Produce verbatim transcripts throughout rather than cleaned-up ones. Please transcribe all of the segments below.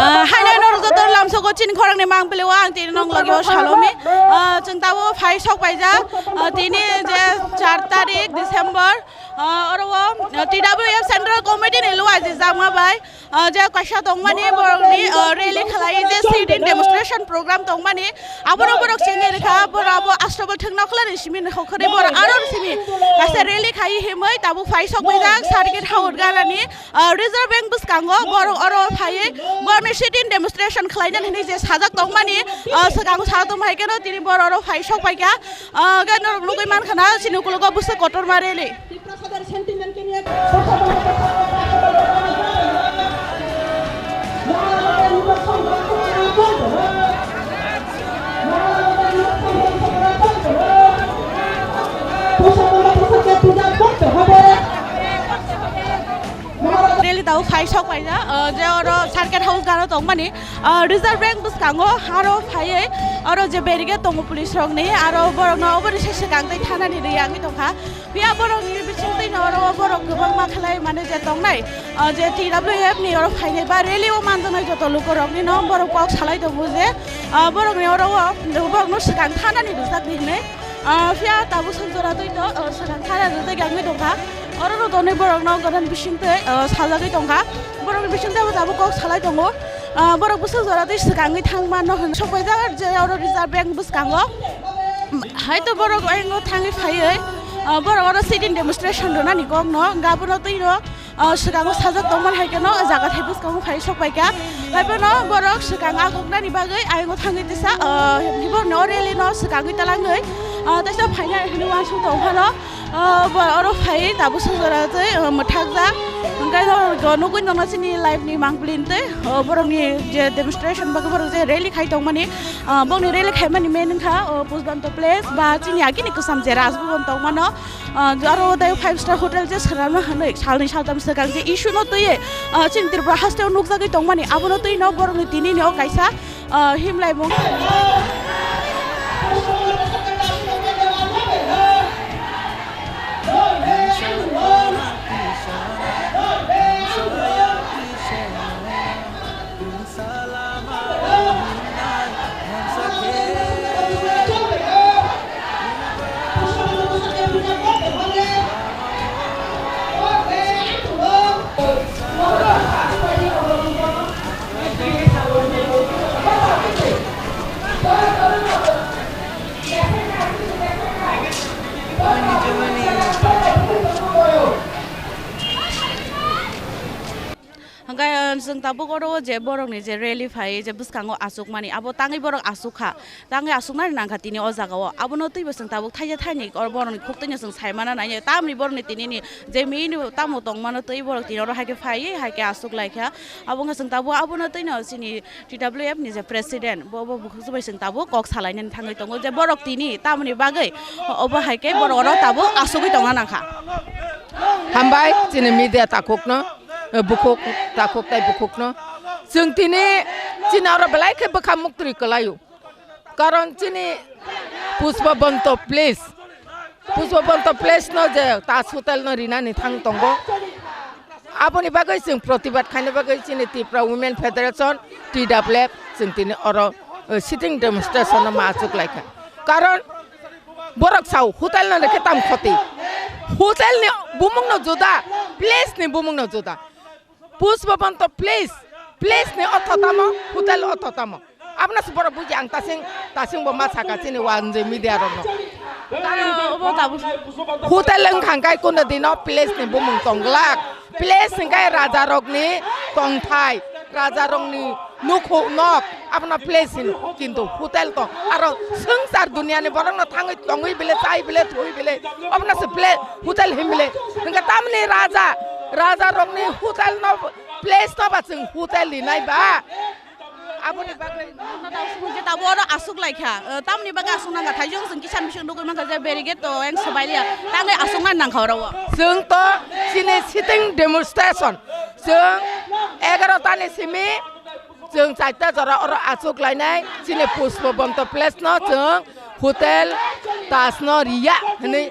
Ah, haino norok joto lamsogo chini khorangni mang pilio ang tini nong logio salomi. Ah, chwng tabuk phai sok paijak. Ah, tini je char tarik December. Ah, oro o, ah, T W F Central Committee ni luaijak ma bai. Ah, je kaisa tongmani borokni, ah, rally khlai je sit-in demonstration program tongmani. Abono borok chengwi rikha, borok abo Astabal thwngna khwlani simi ni hokhorwi borok aro simi kaisa rally khai himwi tabuk phai sok paijak circuit house ganani. Ah, Reserve Bank bwskango borok oro phaiwi borokni sit-in demonstration khlainani hinwi je sajak tongmani, ah, swkango sajak tongma hai kheno tini borok oro phai sok paikha. Ah, hwnkhe norok nugwi mankha na chini ukulogo bwswk kotorma rally. Rally tabuk phai sok paijak, ah, je oro circuit house gana tongmani, ah, Reserve Bank bwskango aro phaiwi oro je barricade tongo police rokni, aro borokno oboni se swkang tei thanani riyangwi tongkha. Phiya borokni bisingtwi no oro borok kwbangma khlai mane je tongnai, ah, je T W F ni oro phainai ba rally o manjaknai joto lukurokni no borok kok salai tongo je, ah, borokni oro o borokno swkang thanani rwjakdi hinwi. Ah, phiya tabuk song jora twi to, ah, swkang thana rwtwi gangwi tongkha. Oro no tonwi borok no godan bisingtwi, ah, sajagwi tongkha. Borok ni bisingtwi abo tabuk kok salai tongo. Ah, borok bwswk jora twi swkangwi thang mano hwn sok paijak je oro Reserve Bank bwskango. Hai to borok ayang o thangwi phaiwi, ah, borok oro sit-in demonstration rwnani kok no gaburo twi no. Ah, swkango sajak tongmani hai kheno o jaga thai bwskango phai sok paikha. Haiphano borok swkang agoknani bagwi ayongo thangwi tisa, ah, borokni o rally no swkangwi talangwi, ah, teisa phaina hinwi uansuk tong phano, ah, bo oro phaiwi tabuk sojora tei, ah, mwthakjak. Hwnkhe norokno nugwi tongna chini live ni mangpili tei, ah, borokni je demonstration bagwi borok je rally khai tongmani, ah, bokni rally khaimani main wngkha, ah, Pushpanta Palace ba chini agini kwcham je Raj Bhavan tongmano. Ah, aro o tei five star hotel je swnamna hwnwi salnwi saltam swkang je issue no twiwi, ah, chini Tripura haste o nukjagwi tongmani, abono twi no borokni tini no kaisa, ah, himlaimung. Hwnkhe, ah, chwng tabuk oro o je borokni je rally phai je bwskango achukmani, abo tangwi borok achukha, tangwi achuknani nangkha tini o jaga o. Abono twibo chwng tabuk thaisa thaini oro borokni khuktwino chwng saimana nai, tamni borokni tinini je mini tamo tongmano twi borok tini oro hai khe phaiwi hai khe achuklaikha. Abo wngkha chwng tabuk abono twino chini T W F ni je president, bo, bo bukhuk bai chwng tabuk kok salainani thangwi tongo je borok tini tamoni bagwi obo hai khe borok oro tabuk achugwi tongna nangkha. Hambai chini media takhukno, eh, bukhuk, takhuk tai bukhukno. Chwng tini chini oro belai khe bwkha muktri kwlaio. Karon chini Pushpabanta Palace, Pushpabanta Palace no je Taj Hotel no rinani thang tongo. Aboni bagwi chwng protibad khaina bagwi chini Tripura Women Federation, T W F, chwng tini oro, eh, sitting demonstration no ma achuk laikha. Karon borok sao hotel no rekhe tam khoti. Hotel ni bumung no juda, place ni bumung no juda. Pushpabanta Palace, place ni otho tamo, hotel otho tamo. Abna se borok buji ang tasing, tasing bo ma saka chini wanjwi media rok no. Tamo obo tabuk. Hotel wngkha kai kono dino place ni bumung tong glak. Place hwnkhe raja rokni tongthai, raja rokni nukhung nok, abono place hino, kintu hotel tong. Aro swngchar duniani borokno thangwi tongwi bile, chai bile, thui bile, obono se place, hotel hin bile. Hwnkhe tamni raja, raja rokni hotel no, place no ba chwng hotel hinai ba? Aboni bagwi je tabuk oro asuk laikha, eh, tamni bagwi asuk nangkha, thaijwng chwng kisan bising nugwi mankha je barricade to eng swbailiya, tangwi asuknani nangkha oro o. Chwng to chini sitting demonstration, chwng egaroh tani simi chwng charta jora oro asuk lainai, chini Pushpabanta Palace no chwng hotel Taj no riya hinwi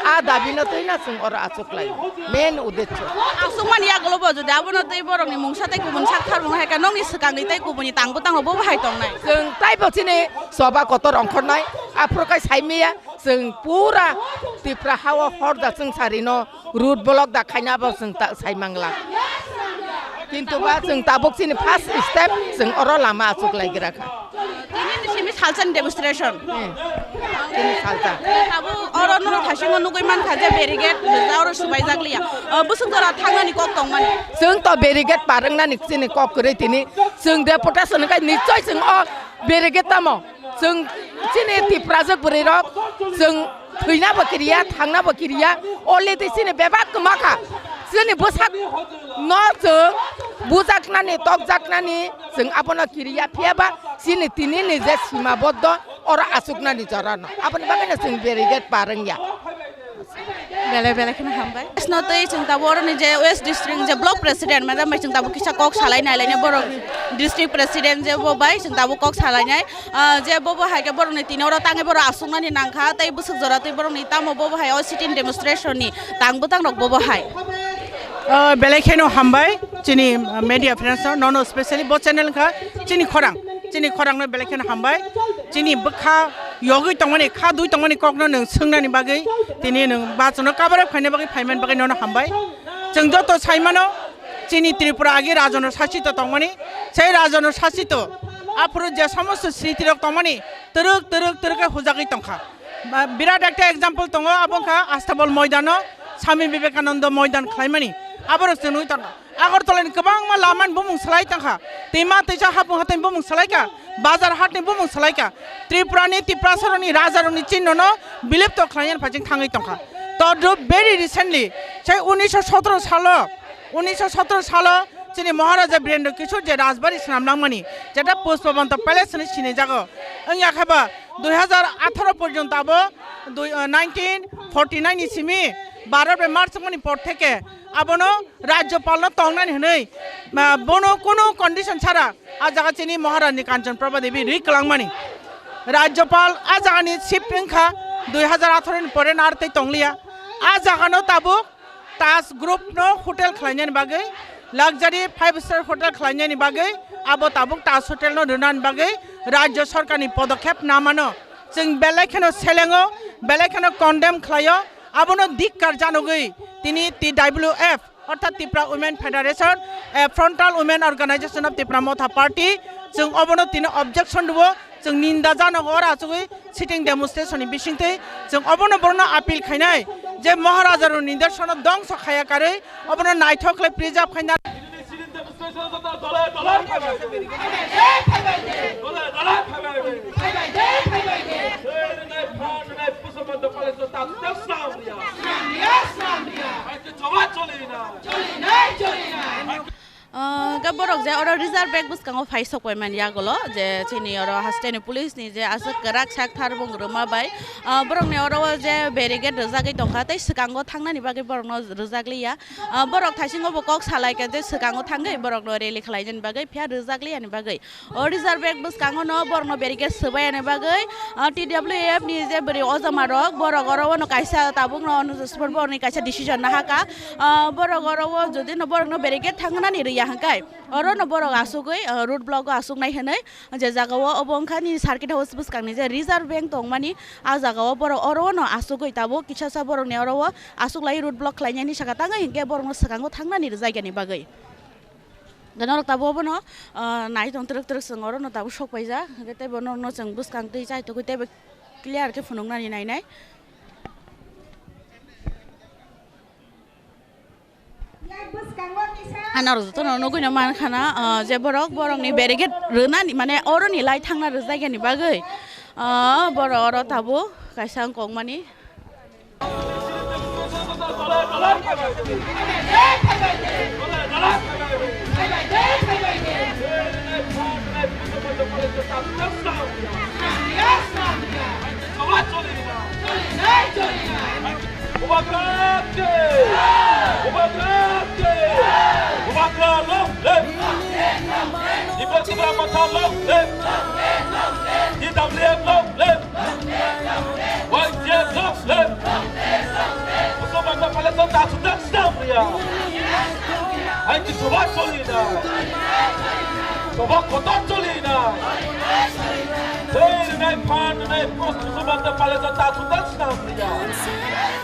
A dabino twi no chwng oro achuk lai, main uddesso. Aswk mani yagulo bo jodi abono tei borokni mungsa tei kubun sak thar mung hai khe nokni swkangni tei kubuni tang bwtang rok bo bahai tongnai. Chwng taibo chini choba kotor ongkhornai, aphuru kai sai maya chwng pura Tripura hao horda chwng sarino road block da khaina bo chwng ta sai mangla. Kintu ba chwng tabuk chini first step chwng oro lama achuk lai gra kha. Tini ni simi salsa ni demonstration. Hmm. Tini salsa. Abo oro nono thasing o nugui man kha je barricade rijak oro subai jak liya. O, bwswk jora thangnani kok tong mani. Chwng to barricade parwng nani chini kok kwrwi tini. Chwng deputation kai nichoi chwng o barricade tamo. Chwng chini Tiprajwk bwrwi rok chwng thwina bo kiriya, thangna bo kiriya. Already chini bebak kwma kha. Chini bwsak no chwng bujaknani, tokjaknani chwng abono kiriya. Phiya ba chini tini ni je sima boddo oro achuknani jora no. Aboni bagwi no chwng barricade parwngya. Belai belai kheno hambai. Sno tei chwng tabuk oroni je West District je Block President madam bai chwng tabuk kisa kok salai nai lainai borok district president je bo bai chwng tabuk kok salai nai. Ah, je bobo hai khe borokni tini oro tangwi borok aswknani nangkha, tei bwswk jora twi borokni tamo bobo hai o sitting demonstration ni tang bwtang rok bobo hai. Ah, belai kheno hambai chini, ah, media friends no, nono specially bo channel wngkha chini khorang, chini khorang no belai kheno hambai. Chini bwkha yogwi tongmani, kha dui tongmani kok no nwng swngnani bagwi tini nwng bachano cover up khaina bagwi phaimani bagwi nono hambai. Chwng joto saimano chini Tripura agi rajono sasito tongmani, sei rajono sasito aphuru je somosto sriti rok tongmani twrwk twrwk twrwk khe hujagwi tongkha. Ba-, birat ekta example tongo, abo wngkha Astabol moidano Swami Vivekananda moidan khlaimani, aborok chwng nugwi tongkha. Agartala ni kwbangma lama ni bumung swlai tongkha, twima twisa hapung hatai ni bumung swlai kha, bazar hat ni bumung swlai kha, Tripura ni Tiprasa rok ni raja rok ni chinno no bilipto khlai yani phaijing thangwi tongkha. Todrup very recently, sei unisho sotoro salo, unisho sotoro salo chini Maharaja Birendra Kishore je Rajbari swnam langmani, jeta Pushpabanta Palace hinwi sinijago. Wngya khe ba dui hazar atharo porjonto abo dui, ah, nineteen forty nine ni simi baro bai March mani por theke abono Rajyapal no tongnani hinwi, ah, bono kunu condition chara a jaga chini Maharani Kanchan Prabha Devi ri kwlangmani. Rajyapal a jaga ni shift wngkha dui hazar atharo ni pore no ar tei tongliya. A jaga no tabuk Taj Group no hotel khlainani bagwi, luxury five star hotel khlainani bagwi, abo tabuk Taj Hotel no rwnani bagwi Rajya Sarkar ni podokkhep namano chwng belai kheno selengo, belai kheno condemn khlaio. Abono dikkar janogwi tini T W F, orthat Tripura Women Federation, eh, Frontal Women Organization of Tipra Motha Party, chwng obono tini objection rwo, chwng ninda janogo oro achugwi sitting demonstration ni bisingtwi chwng obono borokno appeal khainai je Maharaja rokni nidarsono dongso khaya karwi obono naithok khlai preserve khaina. Ah, hwnkhe borok je oro reserve bank bwskango phai sok pai mani yagulo, je chini oro hasteni police ni je aswk kwrak sak thar bung rwma bai, ah, borok ni oro o je barricade rwjagwi tongkha tei swkango thangnani bagwi borok no rwjak liya. Ah, borok thaisingo bo kok salai kha je swkango thangwi borok no rally khlai nani bagwi phiya rwjak liya ni bagwi. O reserve bank bwskango no borok no barricade swbai ani bagwi, ah, T W F ni je bwrwi ojama rok borok oro o no kaisa tabuk no borok ni kaisa decision nahaka. Ah, borok oro o jodi no borok no barricade thangnani rwya hwnkhe, oro no borok asugwi, ah, road block o asuknai hinwi, je jaga o obo wngkha nini circuit house bwskang ni je reserve bank tongmani, ah jaga o borok oro o no asugwi tabuk kisa sa borok ni oro o asuk lai road block khlai nani saka tangwi hinkhe borok no swkango thangnani rwjak yani bagwi. Norok tabuk obo no, ah, nai tong twrwk twrwk swng oro no tabuk sok paijak, hinkhe teibo norok no chwng bwskang twi chai tugwi teibo clear khe phunuknani nai nai. Ano jotono nugwi no man khana, ah, je borok, borok ni barricade rwnani, mane oro ni lai thangna rwjak yani bagwi, ah, borok oro tabuk kaisa wng kok mani. Bubagra ke! Bubagra ke! Bubagra long live! People Bubagra Motha long live! T W F long live! Y T F long live! Ta sudah sedang pria. Hai ki soba choli na. Soba kotor choli na. Hei, nai pan, nai pros, soba ta pale ta sudah sedang pria.